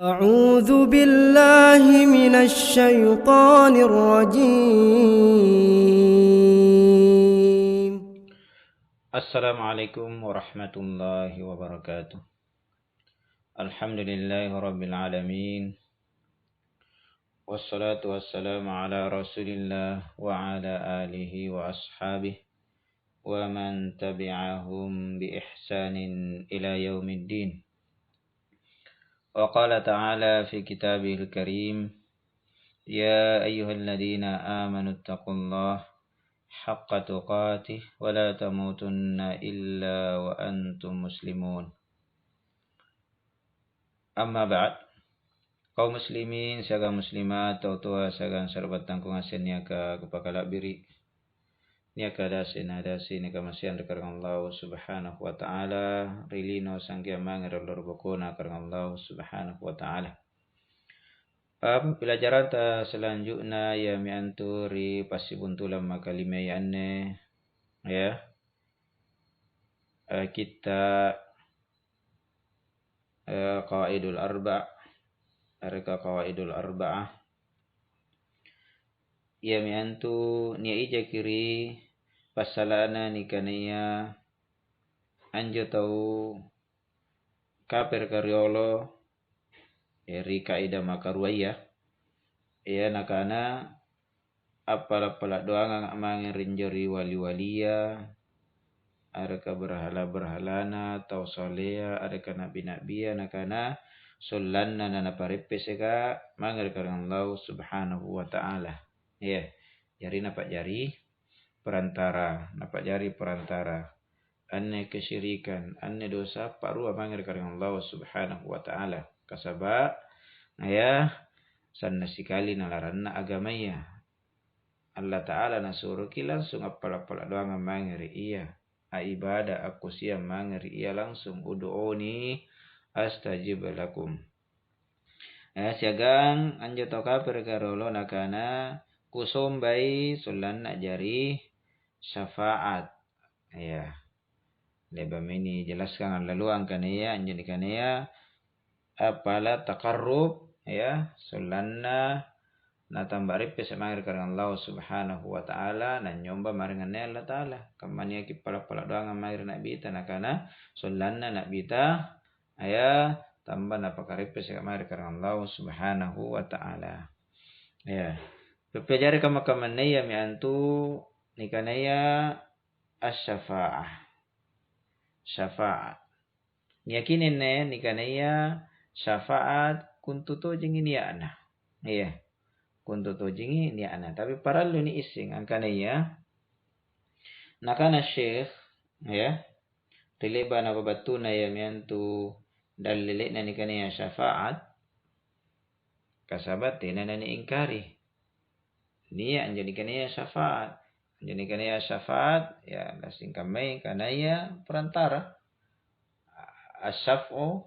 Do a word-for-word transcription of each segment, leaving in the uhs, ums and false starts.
أعوذ بالله من الشيطان الرجيم. السلام عليكم ورحمة الله وبركاته. الحمد لله رب العالمين. والصلاة والسلام على رسول الله وعلى آله وأصحابه ومن تبعهم بإحسان إلى يوم الدين. وقال تعالى في كتابه الكريم: يا أيها الذين آمنوا اتقوا الله حق تقاته ولا تموتن إلا وأنتم مسلمون. Amma ba'd. Kaum muslimin siagang muslimat, tau toa siagang sari'battangku ngaseng niaka kupakala'biri', niaka dase nadasi nikamaseang ri karaeng Allahu Subhanahu wa Ta'ala, ri lino sanggeang mange ri allo ri bokona karaeng Allahu Subhanahu wa Ta'ala. Apa pelajaranta selanjutna iami antu ri passibuntulang makalimaya anne, ya, eh, kitta eh, Qawaidul Arba', areka Qawaidul Arba'ah. Iami antu nia' ijaki ri passala'na nikanaya anjo tau kapereka riolo, eh, ri kaidah makaruaya, eh, nakana, appala'-pala' doangang mange ri anjo ri wali-walia, areka berhala-berhalana, tau salea, areka na'bi-na'bia, nakana sollanna nanapareppeseka mange ri karaeng Allahu Subhanahu wa Ta'ala. Iya, jari napa'jari perantara, napa'jari perantara. Anne kesyirikan, anne dosa pa'rua mange ri karaeng Allahu Subhanahu wa Ta'ala. Kasaba', ya, sanna' sikali nalaranna agamaya. Allata'ala nasuroki langsung appala'-pala' doangang mange ri Ia, a'ibada, akkusiang mange ri Ia langsung, "Ud'uni astajib lakum." Eh, siagang anjo tau kapereka riolo nakana, "Kusombai sollanna a'jari syafaat." Iya. Le'ba'mi nijelaskan allaloang angkanaya anjo nikanaya appala' takarrub, ya, sollanna natamba reppese' mange ri karaeng Allahu Subhanahu wa Ta'ala, nanynyomba mae ri anne Allata'ala. Kamma niaki pala'-pala' doangang mae ri Na'bita, nakana, sollanna Na'bita, ya, tamba napakareppeseka mae ri karaeng Allahu Subhanahu wa Ta'ala. Ya. Peppejarika maka-kamannayami antu nikanaya asy-syafa'ah. Syafaat. Niakini anne nikanaya syafaat kontu tojengi nia'na. Iya, kontu tojengi nia'na. Tapi parallu niisseng angkanaya nakana Syekh, ya, ri le'ba' napabattuna iami antu dallele'na nikanaya syafaat, kasaba' tena naniingkari. Nia' anjo nikanaya syafaat. Anjo nikanaya syafaat, ya, lasingkammai kanaya perantara. Asy-syaf'u,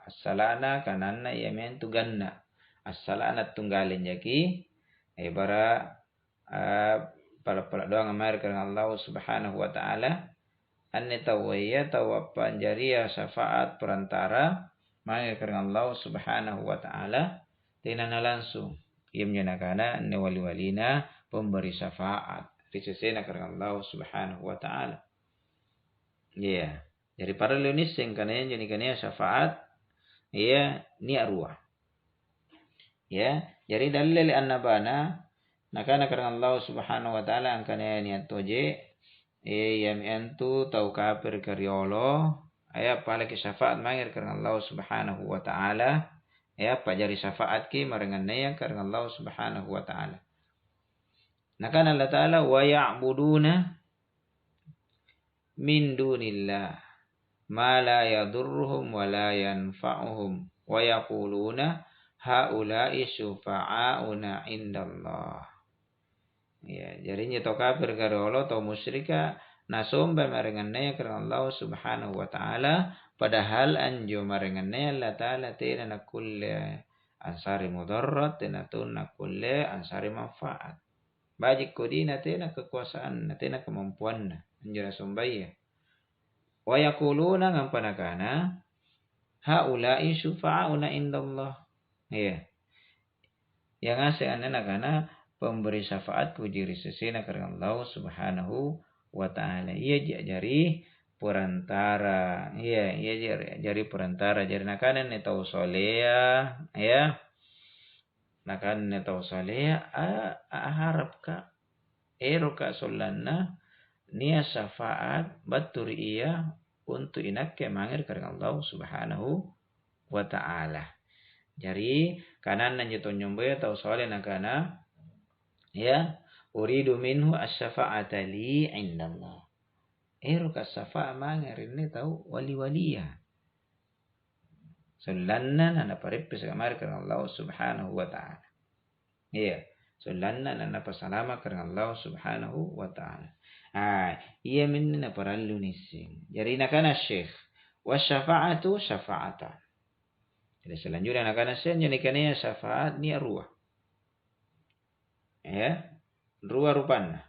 assala'na kananna iami antu ganna'. Assala'na tunggaleng jaki, ebara', ah, pala'-pala' doangang mae ri karaeng Allahu Subhanahu wa Ta'ala. Anne taua ia tau appanjaria syafaat perantara mange ri karaeng Allahu Subhanahu wa Ta'ala, tena nalangsung. Iaminjo nakana anne wali-walina pemberi syafaat ri sesena karaeng Allahu Subhanahu wa Ta'ala. Iya. Jari parallu nisseng kanaya anjo nikanaya syafaat, iya, nia' rua. Ya, jari dallele annabana, nakana karaeng Allahu Subhanahu wa Ta'ala angkanaya nia' toje, eh, iami antu tau kapereka riolo, aya appalaki syafaat mange ri karaeng Allahu Subhanahu wa Ta'ala, aya appajari syafaatki maraengannaya karaeng Allahu Subhanahu wa Ta'ala. Nakana Allata'ala, "Wa ya'buduna min dunillah ma la yadurruhum wa la yanfa'uhum, wa yaquluna haula'i syufa'auna indallah." Ya, jari injo tau kapereka riolo, tau musyrika, nasomba maraengannaya karaeng Allahu Subhanahu wa Ta'ala, padahal anjo maraengannaya Allata'ala tena nakkulle ansare mudarat, tena tong nakkulle ansare manfaat. Baji' kodina tena kekuasaanna, tena kemampuanna anjo nasombaya. Wa yaquluna, nampa nakana, "Haula'i syufa'auna indallah." Iya. Iya ngaseng anne nakana, pemberi syafaat puji ri sesena karaeng Allahu Subhanahu wa Ta'ala. Iaji a'jari perantara. Iya, iaji a'jari perantara. Jari nakana anne tau solea, ya. Nakana anne tau solea, a-, a-, harapka. Eroka sollanna nia' syafaat battu ri ia untu' inakke mange ri karaeng Allahu Subhanahu wa Ta'ala. Jari, kananna anjo tau nyombaya tau sole nakana, ya, "Uridu minhu asy-syafa'ata li indallah." Eroka syafaat mange ri anne tau wali-walia. Sollanna nanapareppeseka mae ri karaeng Allahu Subhanahu wa Ta'ala. Iya, sollanna nanapasalama' karaeng Allahu Subhanahu wa Ta'ala. Ah, iaminne naparallu nisseng. Jari nakana Syekh, "Wasyafa'atu syafa'atan." Jadi selanjutnya nakana Syekh, anjo nikanaya syafaat nia' rua. Ya, rua rupanna.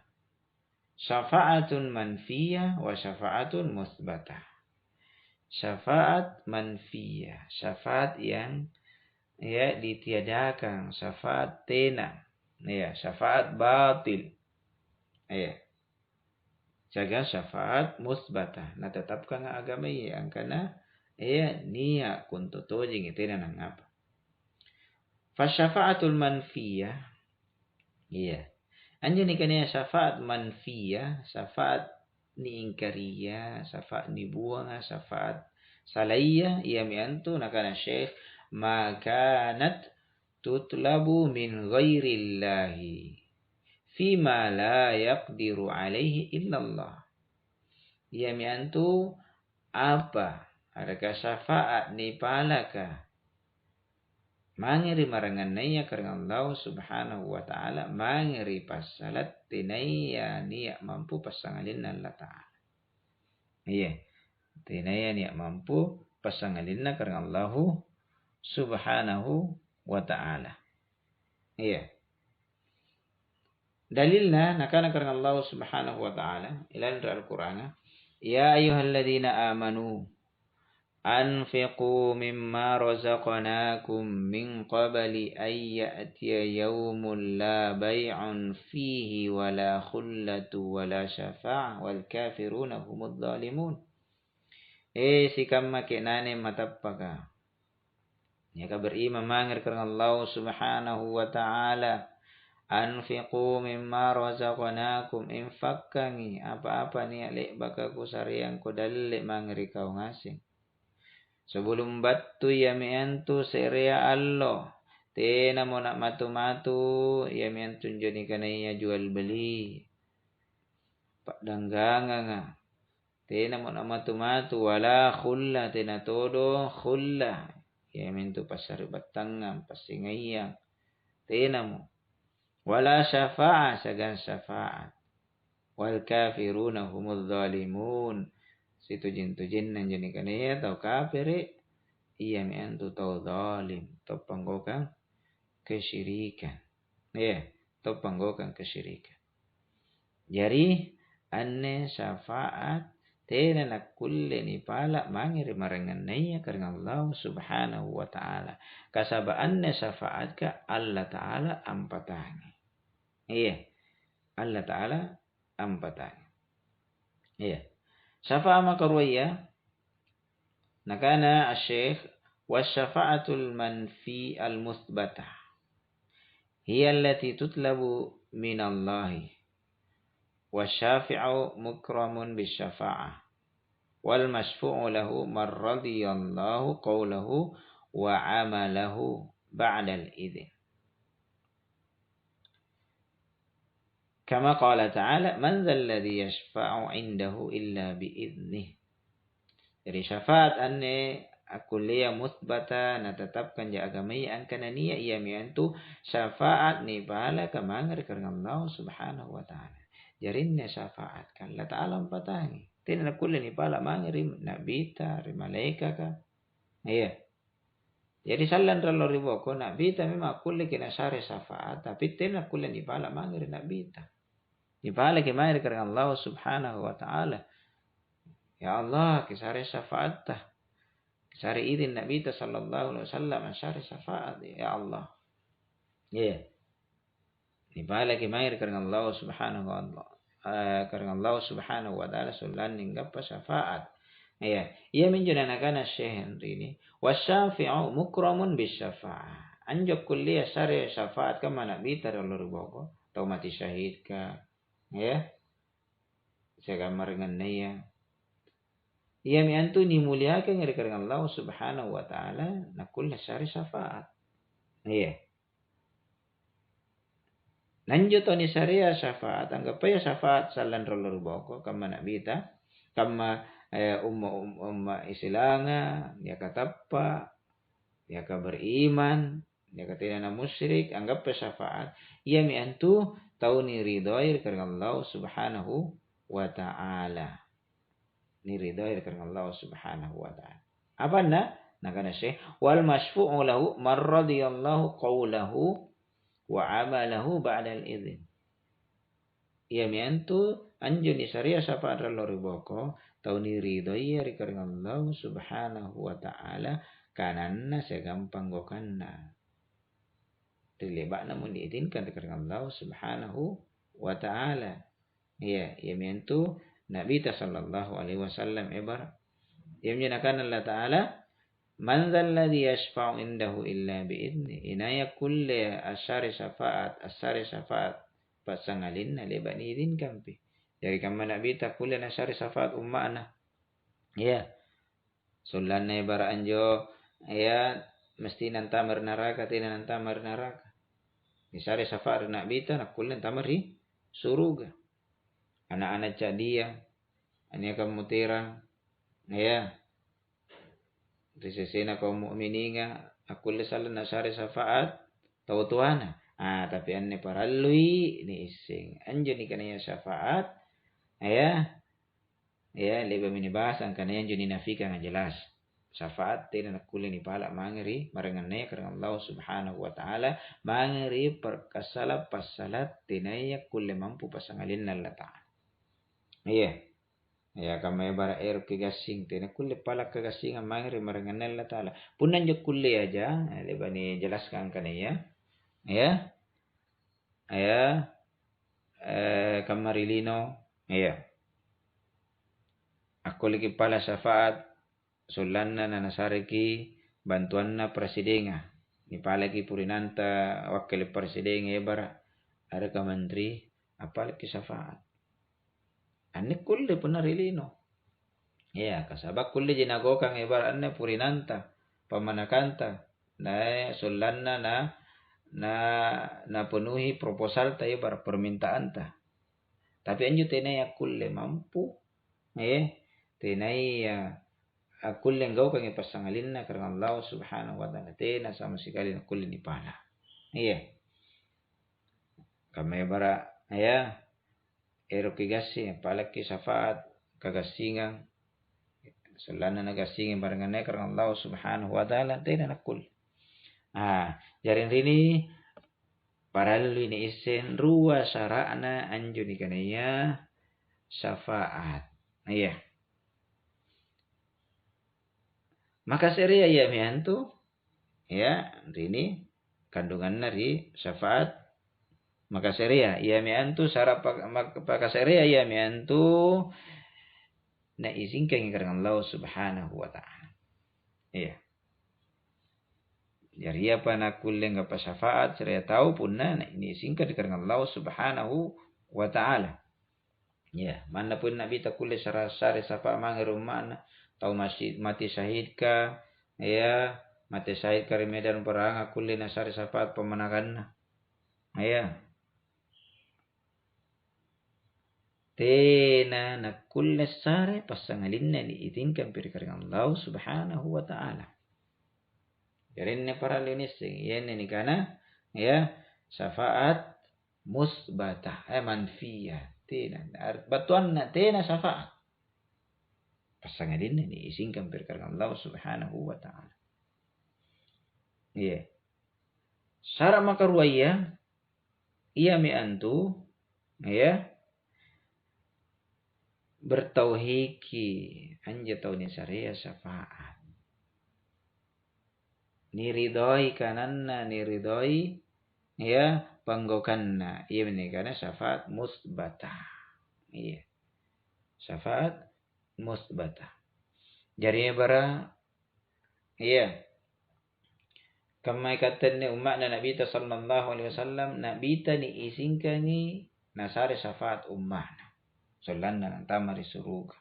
Syafa'atun manfiyah wa syafa'atun musbatah. Syafaat manfiyah, syafaat yang, ya, ditiadakan, syafaat tena, ya, syafaat batil. Ya. Siagang syafaat musbatah, natetapkanga agamaya angkana, ya, nia' kontu tojengi tena nangapa. Fasyafa'atul manfiyah, iya. Anjo nikanaya syafaat manfiyah, syafaat niingkaria, syafaat nibuanga, syafaat salaya, iami antu nakana Syekh, "Ma kanat tutlabu min ghairillahi fima la yaqdiru alaihi illallah." Iami antu apa, areka syafaat nipalaka mange ri maraengannaya karaeng Allahu Subhanahu wa Ta'ala, mange ri passala' tenaya nia' mampu passangalinna Allata'ala. Iya, tenaya nia' mampu passangalinna karaeng Allahu Subhanahu wa Ta'ala. Iya. Dalilna, nakana karaeng Allahu Subhanahu wa Ta'ala, ilalang ri Al-Qur'ana, "Ya ayyuhalladzina amanu, anfiqu mimma razaqnakum min qabli an ya'tiya yaumun la bai'un fihi wa la khullatu wa la syafa'ah wal kafiruna humudz dzalimun." Eh, sikamma ke'nane matappaka. Niaka berimang mange ri karaeng Allahu Subhanahu wa Ta'ala. "Anfiqu mimma razaqnakum," infakkangi apa-apa nia' le'baka kusareangko dalle' mange ri kau ngaseng. Sebelum battui iami antu se'rea allo, tenamo na'matu-matu iami antu anjo nikanaya jual beli, pa'dangganganga. Tenamo namatu-matu, wala khulla, tena todo khulla, iamintu passari'battangang, passingaiang, tenamo. Wala syafa'ah, siagang syafaat. Wal kafiruna humudz dzalimun. Sitojeng-tojenna anjo nikanaya tau kapere', iami antu tau zalim, tau panggaukang kesyirikan. Eh, tau panggaukang kesyirikan. Jari, anne syafaat tena nakkulle nipala' mange ri maraengannaya karaeng Allahu Subhanahu wa Ta'ala. Kasaba' anne syafaatka Allata'ala ampatangi. Iya, Allata'ala ampatangi. Iya. Syafaat makaruaya, nakana Asy-Syaikh, "Wasyafa'atul manfi al-mutsbatah, hiya allati tutlabu minallahi, wasyafi'u mukramun bisyafa'ah, wal masyfu'u lahu man radiyallahu qaulahu wa amalahu ba'dal idzin." Kama qala ta'ala, "Man dzalladzi yasyfa'u 'indahu illa bi idznih." Jadi, syafaat anne akkullea mutsbata, natetapkanja agamaya angkana nia', iami antu syafaat nipalaka mange ri karaeng Allahu Subhanahu wa Ta'ala. Jarinna syafaat, ka Allata'ala ampatangi. Tena nakkulle nipala' mange ri na'bita, ri malaekaka. Iya. Jadi, sallang ri allo ri boko, na'bita memang akkulleki nasare syafaat, tapi tena nakkulle nipala' mange ri na'bita. Nipalaki mae ri karaeng Allahu Subhanahu wa Ta'ala. Ya Allah, kisare syafaatta. Sare izin Nabita sallallahu alaihi wasallam, sare syafaat, ya Allah. Iya. Nipalaki mange ri karaeng Allah Subhanahu wa Allah, eh, karaeng Allah Subhanahu wa Ta'ala sollanna anggappa syafaat. Iya, iaminjo nanakana Syekh Henry ni, "Wasyafi'u mukramun bisyafa'ah." Anjo kullea sare syafaat kamma Nabita ri allo ri boko, tau mati syahidka, ya, siagang maraengannaya. Iami antu nimuliakangi ri karaeng Allah Subhanahu wa Ta'ala, nakkulle sare syafaat. Iya. Nanjo tau nisarea syafaat, anggappaya syafaat sallang ri allo ri boko, kamma Nabita, kamma, eh, umma-, um-, umma Isilanga, niaka tappa, niaka beriman, niaka tena na musyrik, anggappa syafaat, iami antu tau niridhoi ri karaeng Allah Subhanahu wa Ta'ala. Niridhoi ri karaeng Allah Subhanahu wa Ta'ala. Apanna? Nakana Syekh, "Wal masyfu'u lahu man radiyallahu qaulahu wa amalahu ba'dal idzin." Iami antu anjo nisarea syafaat ri allo ri boko, tau niridhoia ri karaeng Allah Subhanahu wa Ta'ala kananna siagang panggaukanna. Ri le'ba'namo niizinkan ri karaeng Allah Subhanahu wa Ta'ala. Iya, iami antu Nabita sallallahu alaihi wasallam ebara'. Iami nakana Allah Ta'ala, "Man dzalladzi yasyfa'u indahu illa bi'idznih." Inai akkulle assare syafaat, assare syafaat passangalinna le'ba' niizinkampi. Jari kamma Nabita kulle nassare syafaat umma'na. Iya. Sollanna ebara' anjo, iya, mesti nantama ri naraka, tena nantama ri naraka. Nisare syafaat ri Nabita, nakkulle antama ri suruga. Ana'-ana' ca'dia, niaka ammoterang, iya, ri sesena kaum mukmininga, akkulle sallang nasare syafaat tau toana. Ah, tapi anne parallui niisseng. Anjo nikanaya syafaat, iya, Iya, le'ba'mi nibahas angkanaya anjo ninafikanga jelas. Syafaat tena nakkulle nipala' mange ri maraengannaya karaeng Allah Subhanahu wa Ta'ala, mange ri parkassala-passala tenaya kulle mampu passangalinna Allata'ala. Iya. Iya, kamma ebara' eroki gassing, tena kulle pala' kagassingang mange ri maraengannaya Allata'ala. Punna anjo kullea aja, eh, le'ba' nijelaskang angkanaya, iya. Iya. Eh, kamma ri lino, iya. Akkulleki pala' syafaat sollanna nanasareki bantuanna presidenga. Nipalaki purinanta wakkele' presidenga ebara', areka menteri, appalaki syafaat. Anne kulle punna ri lino. Iya, kasaba' kulleji nagaukang ebara' anne purinanta, pammanakanta, na, eh, sollanna na, na, napenuhi proposalta, ebara' permintaanta. Tapi anjo tenaya akkulle mampu, eh, tenaya akkulle anggaukangi passangalinna karaeng Allah Subhanahu wa Ta'ala, tena sama sikali nakkulle nipala'. Iya. Kamma ebara', ya, eroki gassing, appalaki syafaat, kagassingang, sollanna nagassingi maraengannaya karaeng Allah Subhanahu wa Ta'ala, tena nakkulle. Ah, jari rini parallui niisseng rua syara'na anjo nikanaya syafaat. Iya. Maka se'rea iami antu, ya, rini kandunganna ri syafaat maka se'rea. Iami antu sara' pak-, mak-, paka se'rea iami antu naizingkangi karaeng Allah Subhanahu wa Ta'ala. Iya. Jari apa nakkulle anggappa syafaat se'rea tau punna na-, niizingkan ri karaeng Allah Subhanahu wa Ta'ala. Iya, manna punna Nabita kulle sara-, sare syafaat mange ri umma'na, tau masi-, mati syahidka, iya, mati syahidka ri medan perang akkulle nasare syafaat pammanakanna. Iya. Tena nakkulle sare passangalinna niizingkan pi ri karaeng Allah Subhanahu wa Ta'ala. Jari anne parallu nisseng, ianne nikana, ya, syafaat musbatah, eh, manfiyah. Tena, ar-, battuanna tena syafaat. Passangalinna niizingkan pi ri karaeng Allah Subhanahu wa Ta'ala. Iya. Sara' makaruaya, iami antu, ya, bertauhiki anjo tau nisarea syafaat. niridoi kananna, niridoi, ya, panggaukanna. Iami nikana syafaat musbatah. Iya. Syafaat musbatah. Jari ebara, iya. Kamma ikatte anne umma'na Nabita sallallahu alaihi wasallam, Nabita niisingkangi nasare syafaat umma'na, sollanna nantama ri suruga.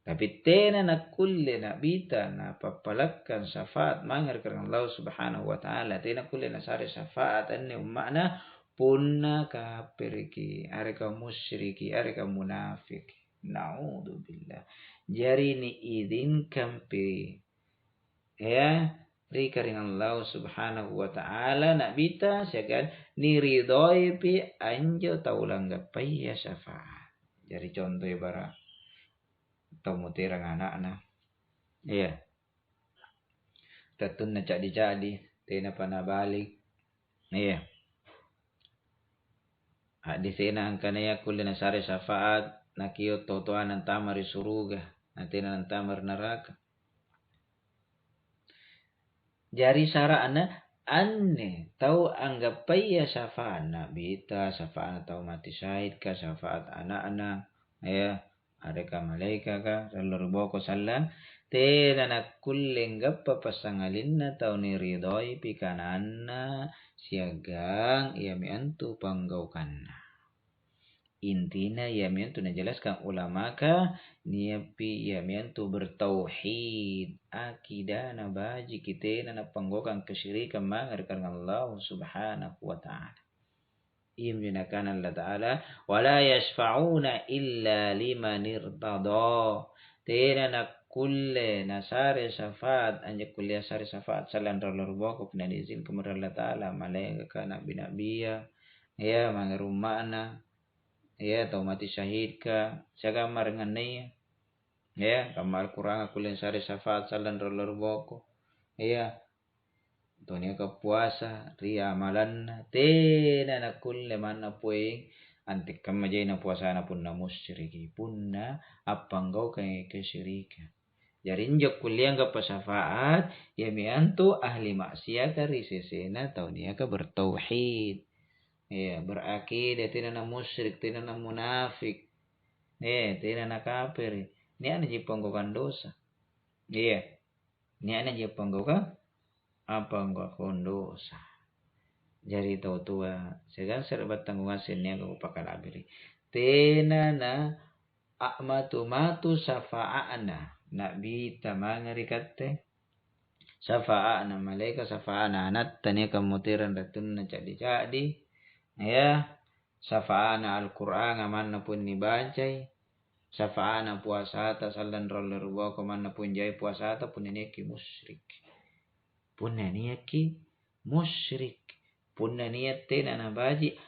Tapi tena nakkulle Nabita napappalakkang syafaat mange ri karaeng Allahu Subhanahu wa Ta'ala. Tena kulle nasare syafaat anne umma'na punna kapereki, areka musyriki, areka munafiki. Naudzubillah. Jari niizinkampi, ya, ri karaeng Allahu Subhanahu wa Ta'ala Nabita siagang niridoipi anjo tau langgappaya syafaat. Jari contoh ebara, tau muterang ana'na. Iya. Tattunna ca'di-ca'di, tenapa nabali. Iya. A'disena angkanaya kulle nasare syafaat, nakio' totoa nantama ri suruga, natena nantama ri naraka. Jari sara'na anne tau anggappaya syafaat Nabita, syafaatna tau mati syahidka, syafaat ana'na, ya, areka malaekaka, riallo ri boko sallang, tena nakkulle anggappa passangalinna tau niridoi pikananna siagang iami antu panggaukanna. Intina iamiantu najelaskan ulamaka, nia'pi iamiantu bertauhid, akidana bajiki, tena napanggaukang kesyirikan mange ri karaeng Allahu Subhanahu wa Ta'ala. Iami nakana Allata'ala, "Wa la yashfa'una illa liman irtada." Tena nakkulle nasare syafaat, anjo kullea sare syafaat sallang riallo ri boko punna niizinkan ri Allata'ala, malaekaka, na'bi-na'bia, ya, mange ri umma'na, ya, tau mati syahidka, siagang maraengannaya, ya, kamma Al-Qur'anga kulle nasare syafaat sallang riallo ri boko, ya, tau niaka puasa ri amalanna, tena nakkulle manna poeng antekamma jaina puasana punna musyriki, punna appanggaukangi kesyirikan. Jari injo kulle anggappa syafaat, iami antu ahli maksiata ri sesena tau niaka bertauhid. Iya, berakidah, tena namusyrik, tena namunafik. Eh, tena nakapere. Nia'naji panggaukang dosa. Iya. Nia'naji panggaukang, apa, panggaukang dosa. Jari tau toa, siagang sari'battangku ngaseng niaka kupakala'biri. Tena na a'matu-matu syafaatna Na'bita mange ri katte, syafaatna malaeka, syafaatna anatta niaka ammoterang ri wattunna ca'di-ca'di, ya, syafaatna Al-Qur'anga manna punna nibacai, syafaatna puasata sallang riallo ri boko manna punna jai puasata punna niakki musyrik. Punna niakki musyrik, punna nia' tena nabaji'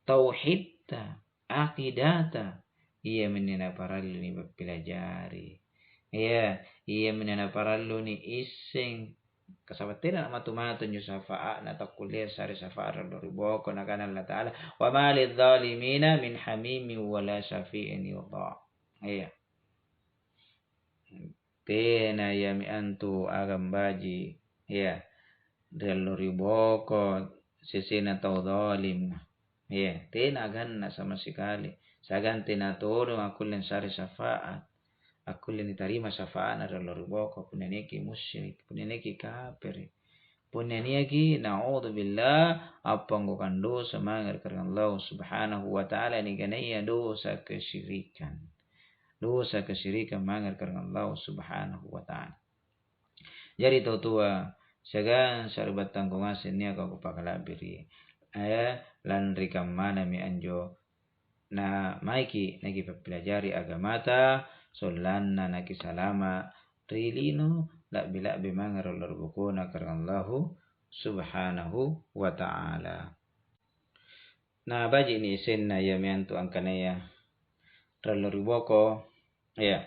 tauhidta, akidata, iaminne naparallu nipappilajari. Iya, iaminne naparallu niisseng. Kasaba' tena namatu-matu anjo syafaatna, takkullea sare syafaat riallo ri boko, nakana Allata'ala, "Wa ma lidzalimina min hamimin wa la syafi'in yuta'." Iya. Tena iami antu agang baji', iya, riallo ri boko sesena tau dzalim. Iya, tena aganna sama sikali. Siagang tena todong akkulle ansare syafaat, akkulle nitarima syafaatna riallo ri boko, punna niaki musyrik, punna niaki kapere'. Punna niaki, naudzubillah, appanggaukang dosa mange ri karaeng Allahu Subhanahu wa Ta'ala, nikanaya dosa kesyirikan. Dosa kesyirikan mange ri karaeng Allahu Subhanahu wa Ta'ala. Jari tau toa, siagang sari'battangku ngaseng niaka kupakala'biri, eh, lanri kammanami anjo na maeki nakipappilajari agamata, sollanna nakisalama' ri lino la'bi-la'bi mange ri allo ri bokona karaeng Allahu Subhanahu wa Ta'ala. Na baji'ni isenna iami antu angkanaya ri allo ri boko, iya.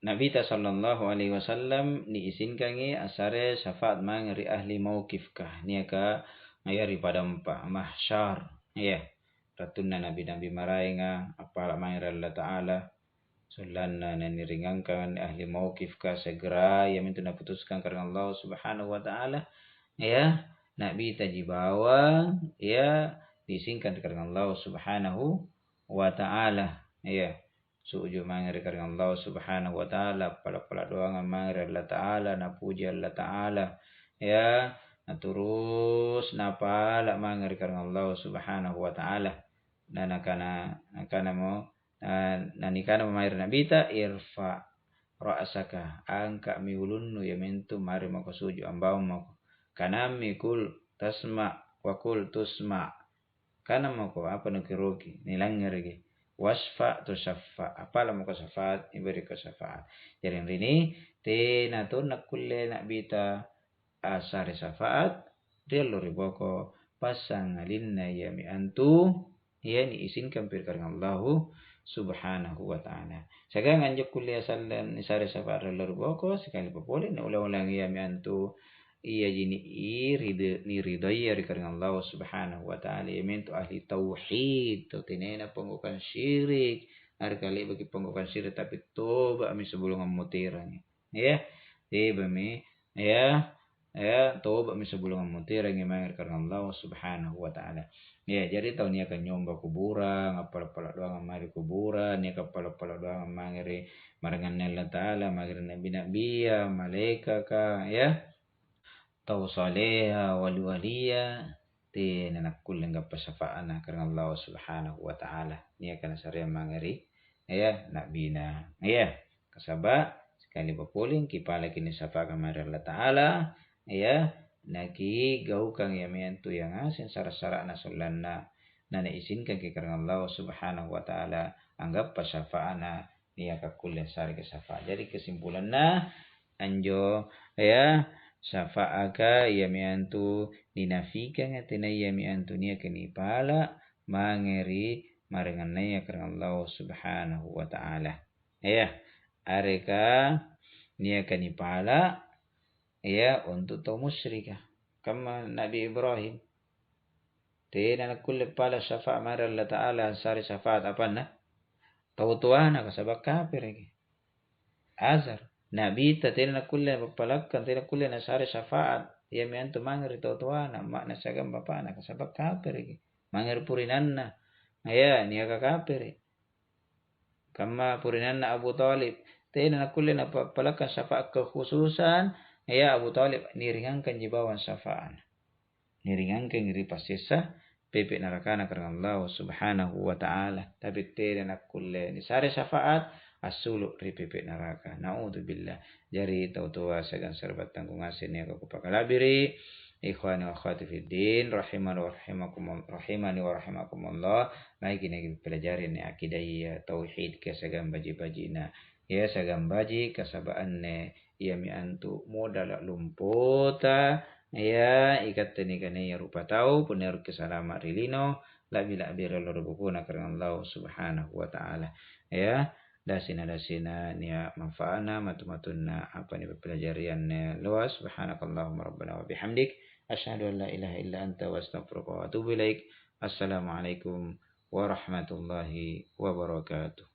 Nabita sallallahu alaihi wasallam niisingkangi assare syafaat mange ri ahli mauqifka, niaka ngaia ri padampa mahsyar, iya, ri wattunna nabi-nabi maraenga appala' mange ri Allata'ala, sollanna naniringangkang anne ahli mauqif ka segera iamintu naputuskang karaeng Allah Subhanahu wa Ta'ala, ya, Na'bitaji bawang, ya, diizinkan ri karaeng Allah Subhanahu wa Ta'ala, ya. Su'ju mange ri karaeng Allah Subhanahu wa Ta'ala, pala'-pala' doangang mange ri Allata'ala, napuji Allata'ala, ya, na terus napala' mange ri karaeng Allah Subhanahu wa Ta'ala. Na nakana, nakanamo, na, nanikanamo mae ri Nabita, "Irfa' ra'saka, angka'mi ulunnu, iamintu mari mako su'ju, ambaung mako. Kanammi, qul tasma' wa qul tusma'." Kana mako apa nukiroki, nilangngereki. "Wasfa' tusyaffa'," apala mako syafaat, niberekko syafaat. Jari rini, tena tonna kulle Na'bita assare syafaat ri allo ri boko, passangalinna iami antu, iya niizinkan pi ri karaeng Allahu Subhanahu wa Ta'ala. Siagang anjo kullea sallang nisare syafaat ri allo ri boko, sikalipa pole niulang-ulang iami antu, Iaji ni-, iride-, niridaya ri karaeng Allahu Subhanahu wa Ta'ala, iamintu ahli tauhid, tau tenaya panggaukang syirik, narekka le'baki panggaukang syirik, tapi toba'mi sebelum ammoterangi. Ya, tebami, ya, ya, toba'mi sebelum ammoterangi mae ri karaeng Allahu Subhanahu wa Ta'ala. Ya, jari tau niaka nyomba kuburang, appala'-pala' doangang mae ri kuburang, niaka appala'-pala' doangang mange ri maraenganna Allata'ala, mange ri na'bi-na'bia, malaekaka, ya. Tau saleha, wali-walia, tena nakkulle anggappa syafa'na karaeng Allahu Subhanahu wa Ta'ala, niaka nasareang mange ri, ya, na'bina. Ya, kasaba' sikalipa pole kipalaki nisafa'ka mae ri Allata'ala, ya, nakigaukang iami antu iya ngaseng sara'-sara'na sollanna, nanaizinkangki karaeng Allahu Subhanahu wa Ta'ala anggappa syafa'na niaka kulle assareki syafaat. Jadi kesimpulanna, anjo, ya, syafa'aka iami antu ninafikanga, tenayami antu niaka nipala' mange ri maraengannaya karaeng Allahu Subhanahu wa Ta'ala. Ya, areka niaka nipala', ya, untu' tau musyrika. Kamma Nabi Ibrahim. Tena nakkulle pala' syafaat mae ri Allata'ala, assare syafaat apanna? Tau toana, kasaba' kapereki. Azar. Nabita tena nakkulle pappalakkang, tena nakkulle nasare syafaat. Iami antu mange ri tau toana, amma'na siagang bapa'na, kasaba' kapereki. Mange ri purinanna, ya, niaka kapere'. Kamma purinanna Abu Thalib, tena nakkulle napappalakkang syafaat kekhususan, ya, Abu Thalib niringangkanji bawang syafaatna. Niringangkangi ri passessa pepe' narakana karaeng Allahu Subhanahu wa Ta'ala. Tapi tena nakkulle nisare syafaat assulu' ri pepe' naraka. Na'udzubillah. Jari tau toa siagang sari'battangku ngaseng niaka kupakala'biri, ikhwani wa akhwati fid din, rahimani wa rahimakumul-, rahimani wa rahimakumullah, maeki nakipilajari anne akidaya, tauhidka siagang baji'-baji'na. Ya, siagang baji', kasaba' anne iami antu modala' lompota, ya, ikatte nikanaya rupa tau, punna eroki salama' ri lino, la'bi-la'bi ri allo ri bokona karaeng Allahu Subhanahu wa Ta'ala. Ya, dasina-dasina nia' manfaatna, matu-matunna apa nipappilajari anne alloa. Subhanakallahumma rabbana wa bihamdik, asyhadu an la ilaha illa anta wa astaghfiruka wa atubu ilaik. Assalamualaikum warahmatullahi wabarakatuh.